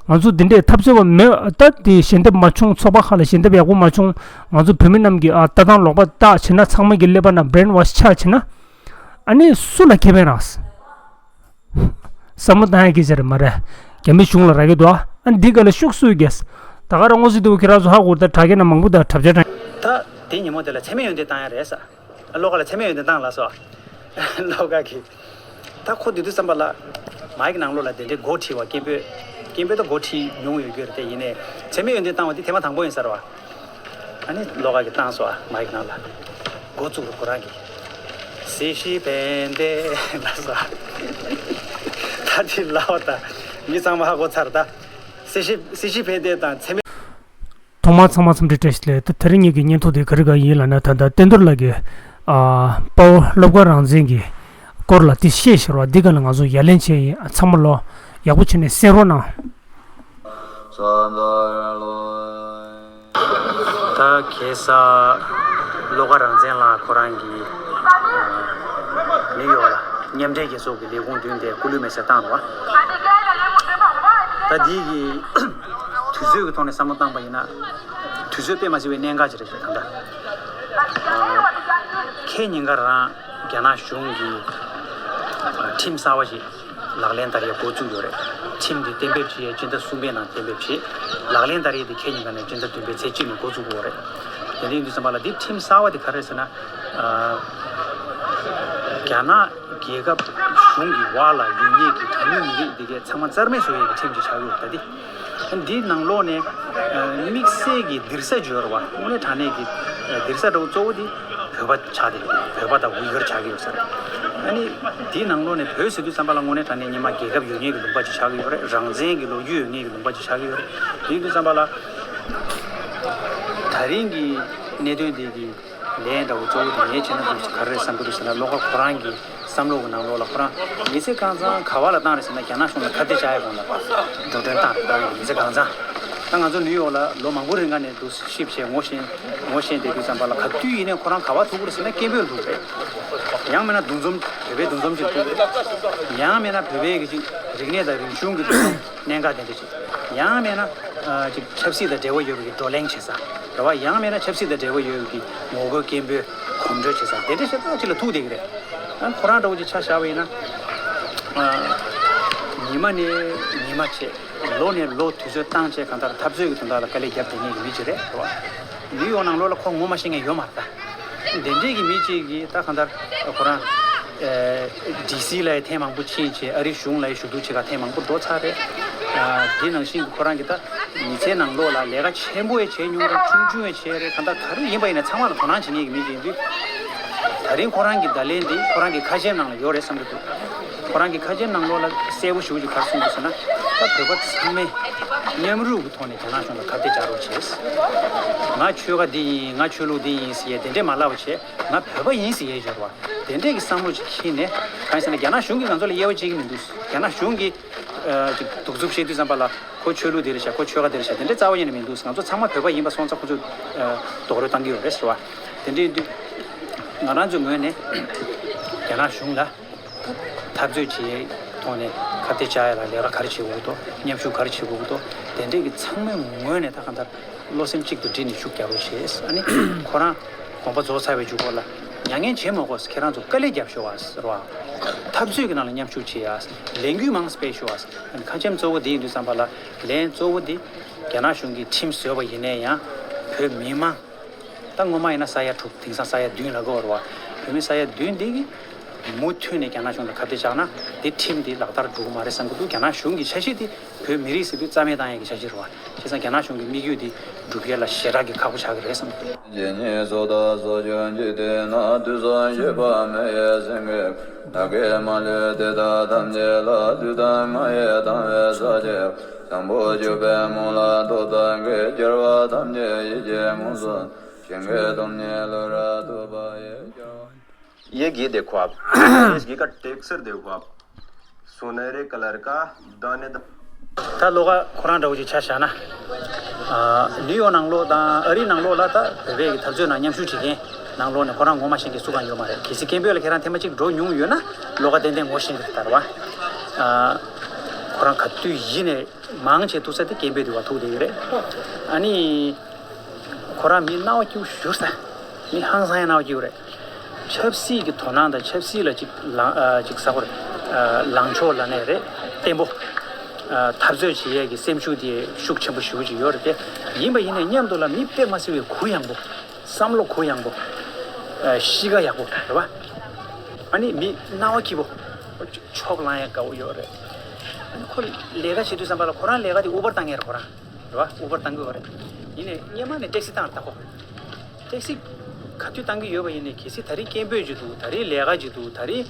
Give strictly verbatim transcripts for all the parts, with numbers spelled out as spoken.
ང་ཚོ་འདི་འདྲའི་འཐབ་རྩོད་པ་མེད། ད་དེ་ཞལ་འདེབས་མ་བྱུང་། ཚོགས་པ་ཁག་ལ་ཞལ་འདེབས་ཡག་པོ་མ་བྱུང་། ང་ཚོ་བོད་མི་རྣམས་ཀྱིས་ཨ་ལྟ་སྟངས་ལོག་པ་བལྟས་བྱས་ན། ཚང་མ་གིས་ཀླད་པ་ནང་brainwash ཆགས་བྱས་ན། ཨ་ནི་སུ་ལ་ཁེ་ཕན་རག་བསམ་བློ་བཏང་ཡ་སྐད་ཆ་རེད་མ་རེད། རྒྱ་མི་གཞུང་ལ་རག་གི་འདུག་ཨ་འདི་ག་ལ་ཤུགས་སུས་རྒྱས། ད་ག་རང་ངོ་ཟིག་འདུག་ཁྱེད་རང་ཚོ་ཧ་གོ་ད། དྲ་རྒྱ་ནང་མང་པོ་དང་དྲ་བརྒྱ་དྲ། ད་དེ་ཉིན་མོ་དེ་ལ་འཚེ་མེད་ཡོན་ཏན་བཏང་ཡ་རེད་ས། བློ་དགའ་ལ་འཚེ་མེད་ཡོན་ཏན་བཏང་ལ་སོ། བློ་དགའ་གིས། ད་ཁོ་དེ་དུས་ཙམ་པ་ལ། མའི་ཀི་ནང་ལོགས་ལ་དེ་འདྲའི་འགོ་ཁྲིད་པ་སྐད་འབོད། སྐད་འབོད་ད་འགོ་ཁྲིད་མྱོང་ཡོད་རྒྱུ་རེད་དེ། ཡིན་ནའི་འཚེ་མེད་ཡོན་ཏན་བཏང་བ་དེ་ཐེངས་མ་དང་པོ་ཡིན་ས་རེད་བ། ཨ་ནི་བློ་དགའ་གིས་བཏང་སོང་ཨ། མའི་ཀི་ནང་ལ། འགོ་བཙུགས་རུ་ཁོ་རང་གིས། སྲི་ཞུ་ཕན་བདེ་ལ་སོ། ད་དེ་ལབ་པ་ད། མི་ཚང་མ་ཧ་གོ་ཚར་ད། སྲི་ཞུ་སྲི་ཞུ་ཕན་བདེ་དང་འཚེ་མེད། ཐོག་མར་ཚང་མ་འཚམས་འདྲི་བཀྲ་ཤིས་བདེ་ལེགས། ད་དེ་རིང་ངེད་ཀྱི་བརྙན་ཐུང་དེ་ག་རེ་ག་ཡིན་ལབ་ན། ད་ལྟ་བསྟན་རྡོར་ལགས་ཀྱིས་ཨ་དཔའ་བོ་བློ་དགའ་རང་བཙན་གྱི་སྐོར་ལ་དེ་བཤད་ཤར་བ་འདི་ག་ལ་ང་ཚོ་ཡ་ལན་བྱས་ཡིན། ཚང་མ་ལོ་ཡག་པོ་བྱས་ནས་གསན་རོགས་གནང་། ད་ཁ་སང་བློ་དགའ་རང་བཙན་ལགས་ཁོ་རང་གིས་ཨ་ནིའུ་ཡོག་ལ་མཉམ་འབྲེལ་རྒྱལ་ཚོགས་ཀྱི་ལས་ཁུངས་མདུན་དེ་སྐུ་ལུས་མེ་སྲེག་བཏང་འདུག་ད་འདི་གི་དུས་ཚོད་ཀྱི་ཐོག་ནས་བསམ་བློ་བཏང་པ་ཡིན་ན། དུས་ཚོད་དཔེ་མ་སྲིད་པའི་གནད་འགག་ཅིག་རེད་ཤག་ད་ལྟ། ཨ་ཁེ་ཉིན་ཀ་རང་རྒྱ་ནག་གཞུང་གིས་ཨ་ཁྲིམས་གསར་བ་ཞིག་ལག་ལེན་བསྟར་ཡས་འགོ་བཙུགས་ཡོད་རེད། ཁྲིམས་འདི་གཏན་འབེབས་བྱེད་ཡས་སྤྱི་ཟླ་གསུམ་པའི་ནང་གཏན་འབེབས་བྱས། ལག་ལེན་བསྟར་ཡས་འདི་ཁེ་ཉིན་ཀ་ནས་སྤྱི་ཟླ་བདུན་པའི་ཚེས་གཅིག་ནས་འགོ་བཙུགས་ཡོད་རེད། དེ་འདྲ་ཡིན་དུས་ཙམ་པ་ལ་འདི་ཁྲིམས་གསར་བ་འདི་ག་རེ་ཟེར་ན། ཨ་རྒྱ་ནག་རྒྱལ་ཁབ་གཞུང་གི་འོག་ལ་ཡོད་མཁན་གྱི་གྲངས་ཉུང་མི་རིགས་འདི་གའི་ཚང་མ་རྩ་མེད་བཟོ་ཡས་ཀྱི་ཁྲིམས་ཅིག་ཆགས་ཡོད་རེད་ད་འདི། འདིའི་ནང་ལོགས་ནས་ཨ་དམིགས་བསལ་གྱི་སྡིགས་ས་སྦྱོར་བ་དངོས་གནས་དྲང་གནས་ཀྱི་ཨ་སྡིགས་ས་འདྲ་བོ་གཙོ་བོ་འདི་བོད་པ་ཆགས་བསྡད་ཡོད། བོད་པ་དང་ཝི་གར་ཆགས་ཀྱི་ཡོད་ས་རེད། ཨ་ནི་འདིའི་ནང་ལོགས་ནས་བོད་ཟེར་དུས་ཙམ་པ་ལ་དངོས་གནས་དྲང་གནས་སྔོན་མ་རྒྱལ་ཁབ་ཡོད་མཁན་གྱི་ལུང་པ་ཅིག་ཆགས་ཀྱི་ཡོད་རེད། རང་བཙན་གྱི་ལོ་རྒྱུས་ཡོད་མཁན་གྱི་ལུང་པ་ཅིག་ཆགས་ཀྱི་ཡོད་རེད། དེ་ཡིན་དུས་ཙམ་པ་ལ་ད་རིང་གི་གནད་དོན་འདི་གི་ལན་འདྲ་བོ་གཙོ་བོ་དེ་ངས་བྱས་ན་འདུག་ག་རེ་བསམ་གྱི་འདུག་ཟེར་ན། བློ་དགའ་ཁོ་རང་གི་བསམ་བློ་གི་ནང་ལོགས་ལ་ཁོ་རང་མི་ཚེ་གང་ཚང་ག་བ་ལ་བཏང་རེད་ཟེར་ན། རྒྱ་ནག་གཞུང་ལ་ཁ་གཏད་བཅག་ཡ་གོང་ལ་འགྲོ་གྲོན་བཏང་རེད། ཁོ་རང་གི་མི་ཚེ་གང་ཚང་། ད་ང་ཚོ་ནིའུ་ཡོག་ལ་ལོ་མང་པོ་རིང་ག་ནས་འདུག་ཤིབ་བྱས་ངོ་ཤེས་ངོ་ཤེས་བསྡད་དུས་ཙམ་པ་ལ་ག་དུས་ཡིན་ནའི་ཁོ་རང་ག་བ་ཐུག་གི་རེད་ཟེར་ན་སྐད་འབོད་འདུག་རེད། ཡང་མིན་ན་འདུ་འཛོམས་བོད་པའི་འདུ་འཛོམས་ཅིག་འདུག་རེད། ཡང་མིན་ན་བོད་པའི་གི་ཅིག་རིག་གནས་དང་རིག་གཞུང་གི་འདུ་འཛོམས་གནད་འགག་དེ་འདྲ་ཅིག་ཡང་མིན་ན། ཨ་ཅིག་ཆབ་སྲིད་དང་འབྲེལ་བ་ཡོད་པའི་བགྲོ་གླེང་བྱེད་ས་རེད་བ། ཡང་མིན་ན་ཆབ་སྲིད་དང་འབྲེལ་བ་ཡོད་པའི་ངོ་རྒོལ་སྐད་འབོད་གོམ་བགྲོད་བྱེད་ས་དེ་འདྲ་ཞིག་ཏག་ཅིག་ལ་ཐུག་བསྡད་ཀྱི་རེད། ཨ་ཁོ་རང་འདྲ་བོ་ཅིག་ཆ་བཞག་པ་ཡིན་ན། ཨ་ཉི་མ་ནས་ཉི་མ་བྱས། ལོ་ནས་ལོ་དུས་ཚོད་བཏང་བྱས་གང་ལྟར་འཐབ་རྩོད་ཀྱི་དོན་དག་ལ་དཀའ་ལས་བརྒྱབ་བསྡད་མཁན་གྱི་མི་ཅིག་རེད་བ། ནིའུ་ཡོག་ནང་ལོགས་ལ་ཁོ་ངོ་མ་ཤེས་མཁན་ཡོད་མ་རེད་ད། དེ་འདྲས་ཀྱི་མི་གཅིག་གིས་ད་གང་ལྟར་ཁོ་རང་ཨེ་ཌི་སི་ལ་ཡང་ཐེངས་མང་པོ་ཕྱིན་བྱས། ཨ་རི་གཞུང་ལ་ཡང་ཞུ་གཏུག་བྱེད་ག་ཐེངས་མང་པོ་འགྲོ་ཚར་རེད། ཨ་དེ་ནང་བཞིན་གྱི་ཁོ་རང་གིས་ད་མི་ཚེའི་ནང་ལོགས་ལ་ལས་ཀ་ཆེན་པོ་ཡང་བྱས་མྱོང་རེད། ཆུང་ཆུང་ཡང་བྱས་རེད། གང་ལྟར་ག་རེ་ཡིན་པ་ཡིན་ན་ཚང་མ་ལ་དོ་སྣང་བྱེད་མཁན་གྱི་མི་ཅིག་ཡིན་དུས། ད་རིང་ཁོ་རང་གི་བརྡ་ལན་འདི་ཁོ་རང་གི་ཁ་ཆེམས་ནང་ལ་ཡོད་རེད་བསམ་གྱི་འདུག་ཁོ་རང་གི་ཁ་ཆེམས་ནང་ལོགས་ལ་གསལ་པོ་ཞེ་པོ་ཅིག་ག་རེ་གསུངས་འདུག་ཟེར་ན། ད་བོད་པ་ཚང་མས་མཉམ་རུབ་ཀྱི་ཐོག་ནས་རྒྱ་ནག་གཞུང་ལ་ཁ་གཏད་བཅག་རོགས་བྱས། ང་ཆོལ་ཁ་འདི་ཡིན། ང་ཆོས་ལུགས་འདི་ཡིན་ཟེར་ཡས་དེ་འདྲས་མ་ལབ་པ་བྱས། ང་བོད་པ་ཡིན་ཟེར་ཡས་སྦྱོར་བ་དེ་འདྲས་ཀྱི་བསམ་བློ་ཅིག་འཁྱེར་ནས། གང་ཡིན་ཟེར་ན་རྒྱ་ནག་གཞུང་གིས་ང་ཚོ་ལ་དབྱེ་བ་འབྱེད་ཀྱི་མི་འདུག་རྒྱ་ནག་གཞུང་གིས་ཨ་ཅིག་གདུག་རྩུབ་བཤད་དུས་ཙམ་པ་ལ་ཁོ་ཆོས་ལུགས་འདི་རེད་ཤག་ཁོ་ཆོལ་ཁ་འདི་རེད་ཤག་དེ་འདྲས་རྩ་བ་ཉིད་ནས་མི་འདུག་ང་ཚོ་ཚང་མ་བོད་པ་ཡིན་པ་སོང་ཙང་ཁོ་ཚོས་ཨ་རྡོག་རོལ་བཏང་གི་ཡོད་རེད་ཟེར་བ། དེ་འདྲས་ཡིན་དུས་ང་རང་ཚོའི་ངོས་ནས་རྒྱ་ནག་གཞུང་ལ་འཐབ་རྩོད་བྱེད་ཐོག་ནས་ཁ་གཏད་བཅག་ཡ་ལ་ལས་ཀ་ག་རེ་བྱེད་དགོས་འདུག་མཉམ་ཞུགས་ག་རེ་བྱེད་དགོས་འདུག་དེ་འདྲས་ཀྱི་ཚང་མའི་ངོས་ནས་ད་གང་ལྟར་བློ་སེམས་གཅིག་ཏུ་བསྒྲིལ་ནས་ཤུགས་རྒྱག་རོགས་བྱས། ཨ་ནི་ཁོ་རང་དགོངས་པ་རྫོགས་ཚར་བའི་མཇུག་སྐོར་ལ་མྱ་ངན་བྱེད་མ་དགོས། ཁྱེད་རང་ཚོ་དཀའ་ལས་རྒྱབ་ཤོག་ཨ་ཟེར་བ། འཐབ་རྩོད་ཀྱི་ནང་ལ་མཉམ་ཞུགས་བྱེད་ཨ་ཟེར། ལས་འགུལ་མང་སྤེལ་ཤོག་ཨ་ཟེར། ཨ་ནི་ཁ་ཆེམས་གཙོ་བོ་འདི་ཡིན་དུས་ཙམ་པ་ལ་ལན་གཙོ་བོ་འདི་རྒྱ་ནག་གཞུང་གིས་ཁྲིམས་བཟོས་པ་ཡིན་ན་ཡང་བོད་མི་མང་། ད་སྔོན་མ་ཡིན་ན་ས་ཡ་དྲུག་དེང་སང་ས་ཡ་བདུན་ལ་གོ་བར་བ། བོད་མི་ས་ཡ་བདུན་འདི་གིས་མུ་མཐུད་ནས་རྒྱ་ནག་གཞུང་ལ་ཁ་གཏད་བཅག་ན་འདི་ཁྲིམས་འདི་ལག་བསྟར་འགྲོ་གི་མ་རེད་བསམ་གྱི་འདུག་རྒྱ་ནག་གཞུང་གི་འཆར་གཞི་འདི་བོད་མི་རིགས་ཟེར་དུས་རྩ་མེད་བཏང་ཡག་གི་འཆར་གཞི་རེད་བ། བྱས་ཙང་རྒྱ་ནག་གཞུང་གི་དམིགས་ཡུལ་འདི་འགྲུབ་ཡས་ལ་ཞེ་དྲག་གི་ཁག་པོ་ཆགས་ཀྱི་རེད་བསམ་གྱི་འདུག་རྗེ་ཉིད་སོ་ཐར་སོ་བྱོན་གྱི་དེ་ན་དུས་སུ་ཡོད་པ་མེད་ཡས་སེང་གེ། བདག་གིས་མ་ལུས་དེ་དག་ཐམས་ཅད་ལ། དུས་དང་ང་ཡི་དང་བའི་ས་ཆེ། དང་པོ་འཇུག་པའི་མོ་ལ་ཐོབ་དང་གི། སྐྱེ་བ་ཐམས་ཅད་ཡིད་ཀྱིས་མངོན་སུམ། ཞིང་གི་སྟོང་ཉིད་ལུས་རབ་ཐོབ་པ་ཡི། སྐྱེ་བ། ये गीत देखो आप, इस गीत का टेक्सचर देखो आप, सुनहरे कलर का दाने द- ད་བློ་དགའ་ཁོ་རང་འདྲ་བོ་ཅིག་ཆ་བཞག་ན། ཨ་ནིའུ་ཡོག་ནང་ལོགས་དང་ཨ་རིའི་ནང་ལོགས་ལ་ད་བོད་པའི་གི་འཐབ་རྩོད་ནང་མཉམ་ཞུགས་བྱེད་མཁན་ནང་ལོགས་ནས་ཁོ་རང་ངོ་མ་ཤེས་མཁན་སུ་གང་ཡོད་མ་རེད། གལ་སྲིད་སྐད་འབོད་ལ་ཁྱེད་རང་ཐེངས་མ་གཅིག་འགྲོ་མྱོང་ཡོད་ན་བློ་དགའ་ཏན་ཏན་ངོ་ཤེས་ཀྱི་རེད་ད་རེད་བ། ཨ་ ཁོ་རང་ག་དུས་ཡིན་ནས་མང་ཆེ་ཐུག་ས་དེ་སྐད་འབོད་དེ་བ་ཐུག་བསྡད་ཡོད་རེད། ཨ་ནི། ཁོ་རང་མི་སྣང་བ་སྐྱིད་པོ་ཞེ་པོ་ས། མི་ཧང་སང་ཡང་སྣང་བ་སྐྱིད་པོ་རེད། ཆབ་སྲིད་ཀྱི་དོ་སྣང་དང་ཆབ་སྲིད་ལ་ཅིག་ལངས་ཨ་ཅིག་ས་སྐོར་ཨ་ལངས་ཕྱོགས་ལ་ནས་རེད་བརྟན་པོ། ཨ་འཐབ་རྩོད་བྱེད་ཡས་ཀྱི་སེམས་ཤུགས་དེ་ཤུགས་ཆེན་པོ་ཞེ་པོ་ཅིག་ཡོད་རེད་དེ། ཡིན་པ་ཡིན་ནས་མཉམ་དུ་ལ་མི་དཔེ་མ་སྲིད་པའི་གུ་ཡངས་པོ། བསམ་བློ་གུ་ཡངས་པོ། ཨ་གཤིས་ཀ་ཡག་པོ་རེད་བ། ཨ་ནི་མི་སྣང་བ་སྐྱིད་པོ། ཕྱོགས་ལངས་ཡ་དགའ་བོ་ཡོད་རེད། ཨ་ནི་ཁོ་ལས་ཀ་བྱེད་དུས་ཙམ་པ་ལ་ཁོ་རང་ལས་ཀ་དེ་ཨུ་བར་བཏང་ངེས་རེད་ཁོ་རང་། རེད་བ། ཨུ་བར་བཏང་གི་ཡོད་རེད། ཡིན་ནའི་སྔོན་མ་ནས་ཏེག་སི་བཏང་རེད་ད་ཁོ། ཏེག་སི་ག་དུས་བཏང་གི་ཡོད་པ་ཡིན་ནའི་གལ་སྲིད་ད་རེས་སྐད་འབོད་ཅིག་འདུག་ད་རེས་ལས་ཀ་ཅིག་འདུག་ད་རེས་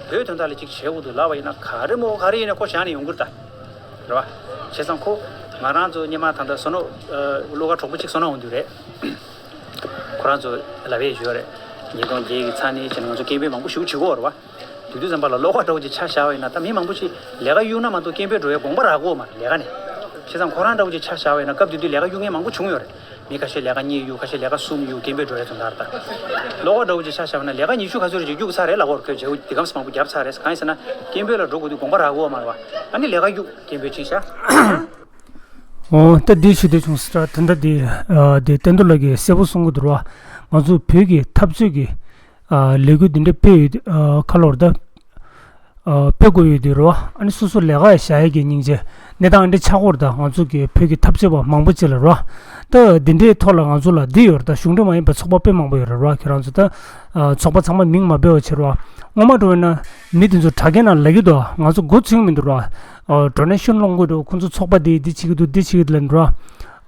བོད་དོན་དག་ལ་ཅིག་བྱེད་དགོས་འདུག་ལབ་པ་ཡིན་ན་ག་རེ་མོ་ག་རེ་ཡིན་ནའི་ཁོ་བཞག་ནས་ཡོང་གི་རེད་ད། རེད་བ། བྱས་ཙང་ཁོ་ང་རང་ཚོ་སྔོན་མ་ད་ལྟ་བསོད་ནམས་བློ་དགའ་གྲོགས་པོ་ཅིག་བསོད་ནམས་འོང་དུས་རེད། ཁོ་རང་ཚོ་ལབ་ཡས་ཡོད་རེད། ཉིས་སྟོང་བརྒྱད་ཀྱི་ཚ་ནས་བྱས་ན་ང་ཚོ་སྐད་འབོད་མང་པོ་ཞེ་པོ་བྱེད་ཀྱི་ཡོད་རེད་བ། དེ་དུས་ཙམ་པ་ལ་བློ་དགའ་འདྲ་བོ་ཅིག་ཆ་བཞག་པ་ཡིན་ན་ད་མི་མང་པོ་ཅིག་ལས་ཀ་གཡུག་ན་མ་གཏོགས་སྐད་འབོད་འགྲོ་ཡའི་དགོངས་པ་རག་གི་ཡོད་མ་རེད་ལས་ཀ་ནས། བྱས་ཙང་ཁོ་རང་འདྲ་བོ་ཅིག་ཆ་བཞག་པ་ཡིན་ན་སྐབས་དེ་དུས་ལས་ཀ་གཡུག་མཁན་མང་པོ་བྱུང་ཡོད་རེད། མི་ཁ་ཤས་ལས་ཀ་གཉིས་གཡུག་ཁ་ཤས་ལས་ཀ་གསུམ་གཡུག་སྐད་འབོད་འགྲོ་ཡའི་དོན་དག་རེད་ད། བློ་དགའ་འདྲ་བོ་ཅིག་ཆ་བཞག་པ་ན་ལས་ཀ་ཉི་ཤུ་ག་ཚོད་རེ་ཅིག་གཡུག་ཚར་རེད་ལབ་ཀྱི་ཡོད་རེད། ཁོས་བྱེད་དགོས་འདི་གམ་སེ་མང་པོ་བརྒྱབ་ཚར་རེད། གང་ཡིན་ཟེར་ན་སྐད་འབོད་ལ་འགྲོ་དགོས་དུས་དགོངས་པ་རག་གི་ཡོད་མ་རེད་བ། ཨ་ནི་ལས་ཀ་གཡུག་སྐད་འབོད་ཅིག་བཞག་འོ་ད་འདི་ཞུ་འདོད་བྱུང་ཟེར་ད་ལྟ་འདི་ཨ་འདི་བསྟན་རྡོར་ལགས་ཀྱིས་གསལ་པོ་གསུང་གི་འདུག་ར། ང་ཚོ་བོད་ཀྱི་འཐབ་རྩོད་ཀྱི་ཨ་ལས་འགུལ་འདི་འདྲ་སྤེལ་ཡོད་ཨ་ཁ་ལོར་ད་ཨ་སྤེལ་དགོས་ཡོད་འདུག་ར། ཨ་ནི་སོ་སོ་ལས་ཀ་བཞག་ཡས་ཀྱི་སྙིང་རྗེ་གནས་སྟངས་འདི་ཆགས་ཀྱི་ཡོད་རེད། ད་ང་ཚོ་གི་བོད་ཀྱི་འཐབ་རྩོད་པ་མང་པོ་ཅིག་ལ་ར་ད་འདི་འདྲའི་ཐོག་ལ་ང་ཚོ་ལ་འདི་ཡོད་རེད། ད་གཞུང་འབྲེལ་མ་ཡིན་པའི་ཚོགས་པ་དཔེ་མང་པོ་ཡོད་རེད་ར། ཁྱེད་རང་ཚོ་ད་ཨ་ཚོགས་པ་ཚང་མ་མིང་མ་སྤེལ་བ་བྱེད་ར། སྔོན་མ་འགྲོ་ཡོད་ན་མི་དེ་ཚོ་དྲ་རྒྱའི་ནང་ལབ་ཀྱི་འདུག་ང་ཚོ་མགོ་ཚོས་ཀྱི་མི་འདུག་ར། ཨ་ཌོ་ནེ་ཤན་སློང་གི་འདུག་ཁོང་ཚོ་ཚོགས་པ་འདི་འདི་བྱེད་ཀྱི་འདུག་འདི་བྱེད་ཀྱི་འདུག་ལབ་འདུག་ར།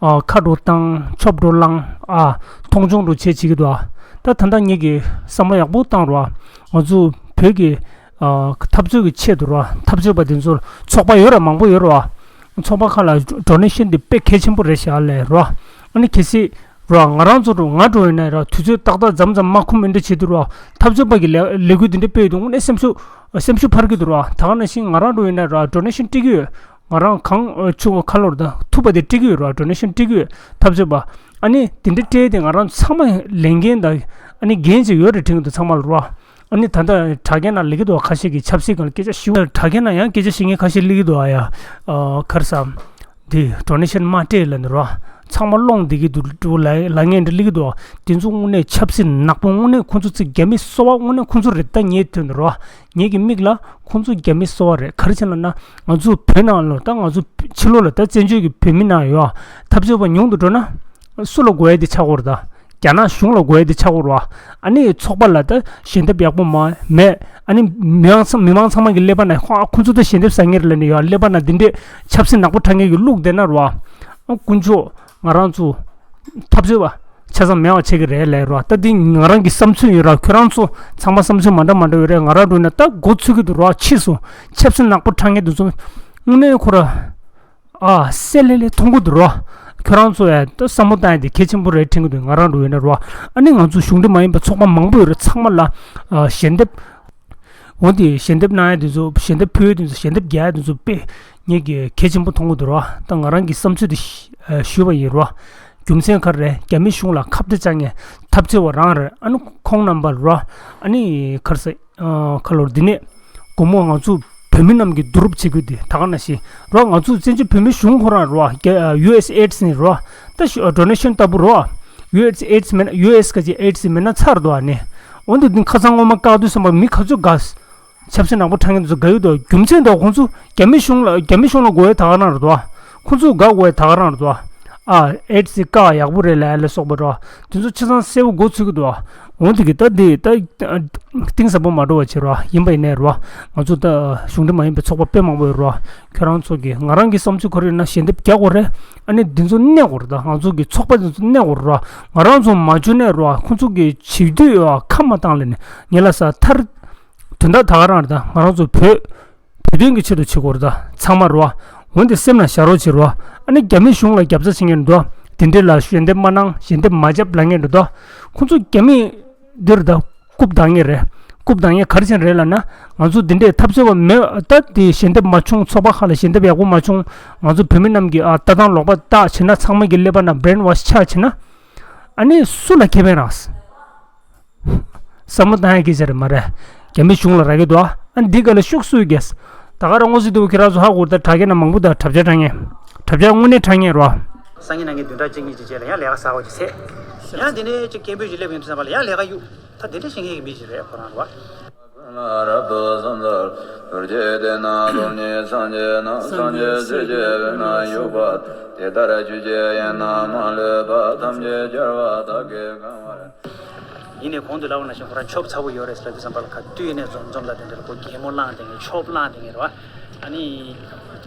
ཨ་ཁ་འགྲོ་བཏང་ཆོབ་འགྲོ་བླངས་ཨ་མཐོང་ཆུང་འགྲོ་བྱེད་བྱེད་ཀྱི་འདུག་ཨ་ད་ད་ལྟ་ངེད་ཀྱིས་བསམ་བློ་ཡག་པོ་བཏང་རོགས། ང་ཚོ་བོད་ཀྱི་ཨ་འཐབ་རྩོད་ཀྱི་ཆེད་དུ་རོགས། འཐབ་རྩོད་པ་དེ་ཚོར་ཚོགས་པ་ཡོད་ར་མང་པོ་ཡོད་རོགས། ཚོགས་པ་ཁག་ལ་ཌོ་ནེ་ཤན་དེ་དཔེ་གལ་ཆེན་པོ་རེད་ཤག་ལབ་རོགས། ཨ་ནི་གལ་སྲིད་རོགས་ང་རང་ཚོ་རོགས་ང་འགྲོ་ཡོད་ན་རོགས་དུས་ཚོད་ཏག་ཏག་མཚམས་མཚམས་མ་ཁུམ་མི་འདྲ་བྱེད་དུས་རོགས་འཐབ་རྩོད་པ་གི་ལས་ལས་འགུལ་དེ་འདྲ་སྤེལ་ཡོད་དུས་དངོས་གནས་སེམས་ཤུགས་སེམས་ཤུགས་འཕར་གྱི་འདུག་རོགས། ད་ག་ནང་བཞིན་ང་རང་འགྲོ་ཡོད་ན་རོགས་ཌོ་ནེ་ཤན་སྤྲད་ཀྱི་ཡོད། ང་རང་གང་ཨ་ཆུ་ཁ་ལོར་དང་ཐུབ་པ་དེ་སྤྲད་ཀྱི་ཡོད་ར། ཌོ་ནེ་ཤན་སྤྲད་ཀྱི་ཡོད། འཐབ་རྩོད་པ་ཨ་ནི་དེ་འདྲ་སྤྲད་དེ་ང་རང་ཚང་མ་ལས་འགན་དང་ཨ་ནི་འགན་ཅིག་ཡོད་རེད་དྲན་གྱི་འདུག་ཚང་མ་ལ་རོ། ཨ་ནི་ད་ལྟ་དྲ་རྒྱའི་ནང་ལེགས་འདུག་ཁ་ཤས་ཀྱིས་ཆབ་སྲིད་སྒང་ལ་སྐད་ཆ་ཞུ་དྲ་རྒྱའི་ནང་ཡང་སྐད་ཆ་བཤད་མཁན་ཁ་ཤས་ལེགས་འདུག་ཨ་ཡ། ཨ་གར་སམ། འདི་ཌོ་ནེ་ཤན་མ་སྤྲད་ལབ་ནི་རོ། ཚང་མ་སློང་བསྡད་ཀྱི་འདུག་འདུག་ལ་ལ་ངན་འདྲ་ལེགས་འདུག་དེ་ཚོ་དངོས་གནས་ཆབ་སྲིད་ནག་པོ་དངོས་གནས་ཁོང་ཚོ་ཚིག་རྒྱ་མི་སོ་བ་དངོས་གནས་ཁོང་ཚོ་རེད་ད་ངས་ཐོས་ནི་རོ། ངེད་ཀྱི་མིག་ལ་ཁོང་ཚོ་རྒྱ་མི་སོ་བ་རེད། ག་རེ་བྱས་ལབ་ན་ང་ཚོ་བོད་ནང་ལ་ད་ང་ཚོ་ཕྱི་ལོགས་ལ་ད་བཙན་བྱོལ་གྱི་བོད་མི་ནང་ཡོད་འཐབ་རྩོད་པ་ཉུང་དུ་འགྲོ་ན་སུ་ལ་དགོས་ཡ་དེ་ཆགས་ཀྱི་ཡོད་རེད་ད། རྒྱ་ནག་གཞུང་ལ་དགོས་ཡ་དེ་ཆགས་ཀྱི་ཡོད་རེད་བ། ཨ་ནི་ཚོགས་པ་ལ་ད་ཞལ་འདེབས་ཡག་པོ་མ་མེད། ཨ་ནི་མི་མང་ཚང་མི་མང་ཚང་མ་གི་ཀླད་པ་ན་ཁོ་ཨ་ཁོ་ཚོ་ད་ཞལ་འདེབས་ཟ་མཁན་རེད་ལབ་ནས་ཡོད་ཀླད་པ་ན་འདི་འདྲས་ཆབ་སྲིད་ནག་པོ་དྲངས་མཁན་གྱི་བླུགས་བསྡད་ན་རེད་བ། ཨ་དཀོན་མཆོག་ང་རང་ཚོ་འཐབ་རྩོད་པ་ཆ་ཚང་མེད་པ་བྱེད་ཀྱི་རེད་ལབ་རོ། ད་འདི་ང་རང་གི་བསམ་ཚུལ་ཡིན་ར། ཁྱོད་རང་ཚོ་ཚང་མ་བསམ་ཚུལ་མ་འདྲ་མ་འདྲ་ཡོད་རེད། ང་རང་འགྲོ་ན་ད་མགོ་ཚོས་ཀྱི་འདུག་ར། ཕྱིས་སུ་ཆབ་སྲིད་ནག་པོ་དྲངས་མཁན་དེ་ཚོ་དངོས་གནས་ཁོ་ར་ཨ་གསལ་ལེ་ལེ་མཐོང་གི་འདུག་ར། ཁྱོད་རང་ཚོ་ཡ་ད་བསམ་བློ་བཏང་ཡ་དེ་གལ་ཆེན་པོ་རེད་དྲན་གྱི་འདུག་ང་རང་འགྲོ་ཡོད་ན་ར། ཨ་ནི་ང་ཚོ་གཞུང་འབྲེལ་མ་ཡིན་པའི་ཚོགས་པ་མང་པོ་ཡོད་རེད། ཚང་མ་ལ་ཨ་ཞལ་འདེབས། འོ་དེ་ཞལ་འདེབས་གནང་ཡ་དེ་ཚོ་ཞལ་འདེབས་ཕུལ་ཡ་དེ་ཚོ་ཞལ་འདེབས་རྒྱག་ཡ་དེ་ཚོ་དཔེ་ངེད་ཀྱི་གལ་ཆེན་པོ་མཐོང་གི་འདུག་ར། ད་ང་རང་གི་བསམ་ཚུལ་དེ་ཞུ་བ་ཡིན་ར། རྒྱུ་མཚན་ག་རེ་རེད། རྒྱ་མི་གཞུང་ལ་ཁ་གཏད་བཅག་མཁན་འཐབ་རྩོད་པ་རང་རེད། ཨ་ནི་ཁོང་རྣམ་པ་ར། ཨ་ནི་ག་རེ་ཟེར། ཁ་ལོར་འདི་ནས་དགོང་མོ་ང་ཚོ་བོད་མི་རྣམས་ཀྱི་བསྡུ་རུབ་བྱེད་དགོས་དེ་ད་ག་ནང་བཞིན་ར། ང་ཚོ་བཙན་བྱོལ་བོད་མི་གཞུང་ཁོ་རང་ར་ཡུ་ཨེས་ཨེ་ཌི་ནས་ར་ད་ཌོ་ནེ་ཤན་ལྟ་བུ་ར། ཡུ་ཨེས་ཨེ་ཌི་མེད་ན་ཡུ་ཨེས་ག་ཅིག་ཨེ་ཌི་མེད་ན་ཚར་འདུག་ཨ་ནི། འོན་ཏེ་འདི་ཁ་སང་སྔོན་མ་བཀག་དུས་ཙམ་པ་མི་ག་ཚོད་དགའ། ཆབ་སྲིད་ནག་པོ་དྲངས་མཁན་དེ་ཚོ་དགའ་ཡོད་དོ། རྒྱུ་མཚན་དོ་ཁོང་ཚོ་རྒྱ་མི་གཞུང་ལ་རྒྱ་མི་གཞུང་ལ་དགོས་ཡ་ད་ག་རང་རེད་དོ། ཁོང་ཚོ་དགའ་དགོས་ཡ་ད་ག་རང་རེད་དོ། ཨ་ཨེ་ཌི་སི་བཀག་ཡག་པོ་རེད་ལབ་ཡ་ལ་སོགས་པ་རོ། དེ་ཚོ་ཆ་ཚང་གསལ་པོ་མགོ་ཚོས་ཀྱི་འདུག་འོན་ཏེ་གི་ད་འདི་ད་གཏིང་ཟབ་པོ་མ་འགྲོ་བ་བྱེད་རོ། ཡིན་པ་ཡིན་ནའི་རོ། ང་ཚོ་ད་གཞུང་འབྲེལ་མ་ཡིན་པའི་ཚོགས་པ་དཔེ་མང་པོ་ཡོད་རོ། ཁྱོད་རང་ཚོ་གི་ང་རང་གི་བསམ་ཚུལ་ག་རེ་ཡོད་ན་ཞལ་འདེབས་རྒྱག་དགོས་རེད། ཨ་ནི་འདི་ཚོ་གནས་དགོས་རེད། ད་ང་ཚོ་གི་ཚོགས་པ་འདི་ཚོ་གནས་དགོས་རེད་རོ། ང་རང་ཚོ་མ་འཇོན་ནའི་རོ། ཁོང་ཚོ་གི་བྱེད་དུས་ཡོད་ཁ་མ་བཏང་ལེ་ནས་ངེད་ལ་ས་མཐར། དོན་དག་ད་ག་རང་རེད། ད་ང་རང་ཚོ་བོད་བོད་དོན་གྱི་ཆེད་དུ་བྱེད་དགོས་རེད། ད་ཚང་མ་རོ། འོན་ཏེ་སེམས་ལ་བཞག་རོགས་བྱེད་རོ། ཨ་ནི་རྒྱ་མི་གཞུང་ལ་རྒྱབ་རྩ་བྱེད་མཁན་འདུག་དེ་འདྲས་ལ་ཞལ་འདེབས་མ་གནང་ཞལ་འདེབས་མ་བརྒྱབ་ལབ་མཁན་འདུག་ད་ཁོང་ཚོ་རྒྱ་མི་འདིར་ད་རྐུབ་བཏང་མཁན་རེད། རྐུབ་བཏང་མཁན་ག་རེ་བྱས་རེད་ལབ་ན། ང་ཚོ་འདི་འདྲས་འཐབ་རྩོད་པ་མེད་ད་དེ་ཞལ་འདེབས་མ་བྱུང་། ཚོགས་པ་ཁག་ལ་ཞལ་འདེབས་ཡག་པོ་མ་བྱུང་། ང་ཚོ་བོད་མི་རྣམས་ཀྱིས་ཨ་ལྟ་སྟངས་ལོག་པ་བལྟས་བྱས་ན། ཚང་མ་གི་ཀླད་པ་ན་བྷི་རེན་ཝོཤ་ཆགས་བྱས་ན། ཨ་ནི་སུ་ལ་ཁེ་ཕན་རག་བསམ་བློ་བཏང་ཡ་སྐད་ཆ་རེད་མ་རེད། རྒྱ་མི་གཞུང་ལ་རག་གི་འདུག་ཨ་འདི་ག་ལ་ཤུགས་སུ་རྒྱས། ད་ག་རང་ངོ་ཟིག་འདུག་ཁྱེད་རང་ཚོ་ཧ་གོ་ད་དྲ་རྒྱ་ན་མང་པོ་ད་དྲ་རྒྱ་དྲ་ངན། དྲ་རྒྱ་དངོས་གནས་དྲ་ངན་རོ། སང་ཉིན་གནངས་ཉིན་བདུན་ཕྲག་གཅིག་གཉིས་ཀྱི་རྗེས་ལ་ཡང་ལས་ཀ་གསར་པ་ཅིག་ཚེས། ཡང་དེ་ནས་ཅིག་སྐད་འབོད་ཅིག་སླེབས་ཡོང་དུས་ཙམ་པ་ལ་ཡང་ལས་ཀ་གཡུག་ད་དེ་འདྲ་བྱེད་མཁན་གྱི་མི་ཞིག་རེད་ཁོ་རང་རེད་བ། རབ་ཏུ་སོམས་ཚར། རྡོ་རྗེ་གདན་ན་སྟོང་ཉིད་སངས་རྒྱས་ན། སངས་རྒྱས་སྲས་ཀྱི་དབུས་ན་བཞུགས་པ། དེ་ལྟར་ཆོས་ཀྱི་དབྱིངས་རྣམས་མ་ལུས་པ། ཐམས་ཅད་རྒྱལ་བ་དག་གིས་གང་བར། ཡིན་ནའི་གོང་དུ་ལབ་པ་ནང་བཞིན་ཁོ་རང་ཆོབ་ཚ་པོ་ཡོད་རེད་ཟེར་ལབ་དུས་ཙམ་པ་ལ་ག་དུས་ཡིན་ནའི་འཛོམས་འཛོམས་དང་དེ་འདྲ་ལ་ཁོ་གད་མོ་བླངས་དེ་ངས་ཆོབ་བླངས་དེ་ངས་རེད་བ། ཨ་ནི།